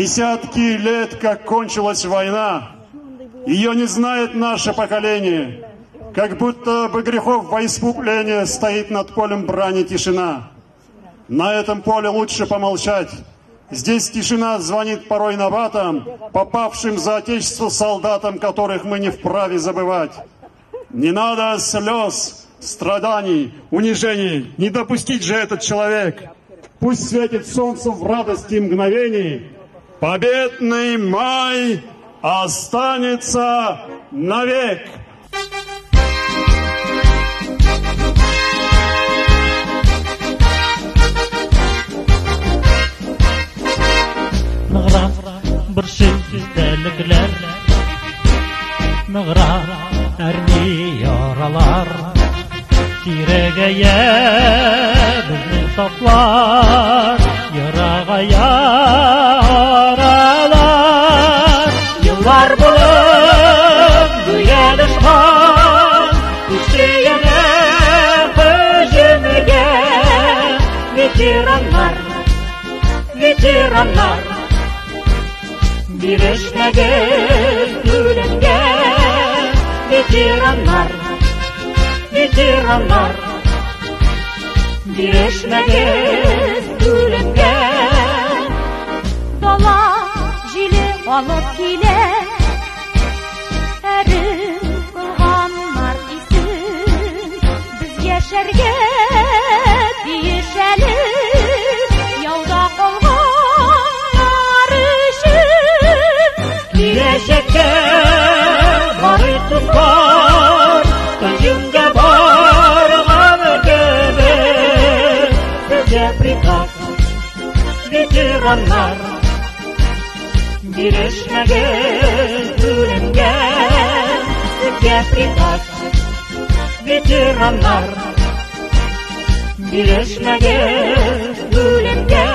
Десятки лет, как кончилась война, ее не знает наше поколение. Как будто бы грехов во искупление стоит над полем брани тишина. На этом поле лучше помолчать. Здесь тишина звонит порой набатом, попавшим за отечество солдатам, которых мы не вправе забывать. Не надо слез, страданий, унижений. Не допустить же этот человек. Пусть светит солнце в радости мгновений. Победный май останется навек. Ныграк борчый истәлекләр, ныграк әрни яралар. Сирәгәя безнең сафлар, ерагая аралар. Еллар булып гүя дошман, күчте янә һөҗүмгә. Ветераннар, ветераннар, бирешмәгез үлемгә. Ветераннар, ветераннар, бирешмәгез үлемгә. Дала җиле алып килә, әрем кылганнар исен. Без яшәргә тиеш әле, яуда калганнар өчен. Киләчәккә барыйк, дуслар, һөҗүмгә барган кебек. Сезгә приказ, ветераннар, бирешмәгез үлемгә. Сезгә приказ, ветераннар, бирешмәгез үлемгә.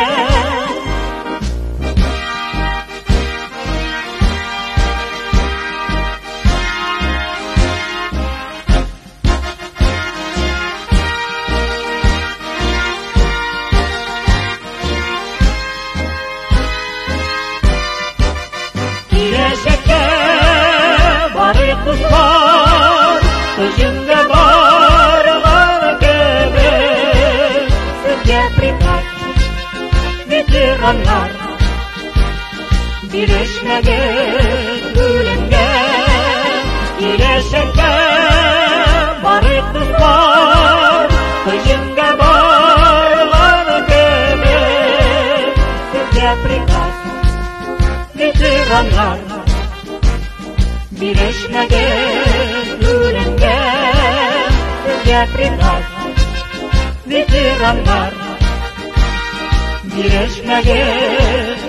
Киләчәккә барыйк, дуслар, һөҗүмгә барган кебек. Сезгә приказ, ветераннар, бирешмәгез үлемгә. Киләчәккә барыйк, дуслар, һөҗүмгә барган кебек. Сезгә приказ, ветераннар, бирешмәгез үлемгә. Сезгә приказ, ветераннар, бирешмәгез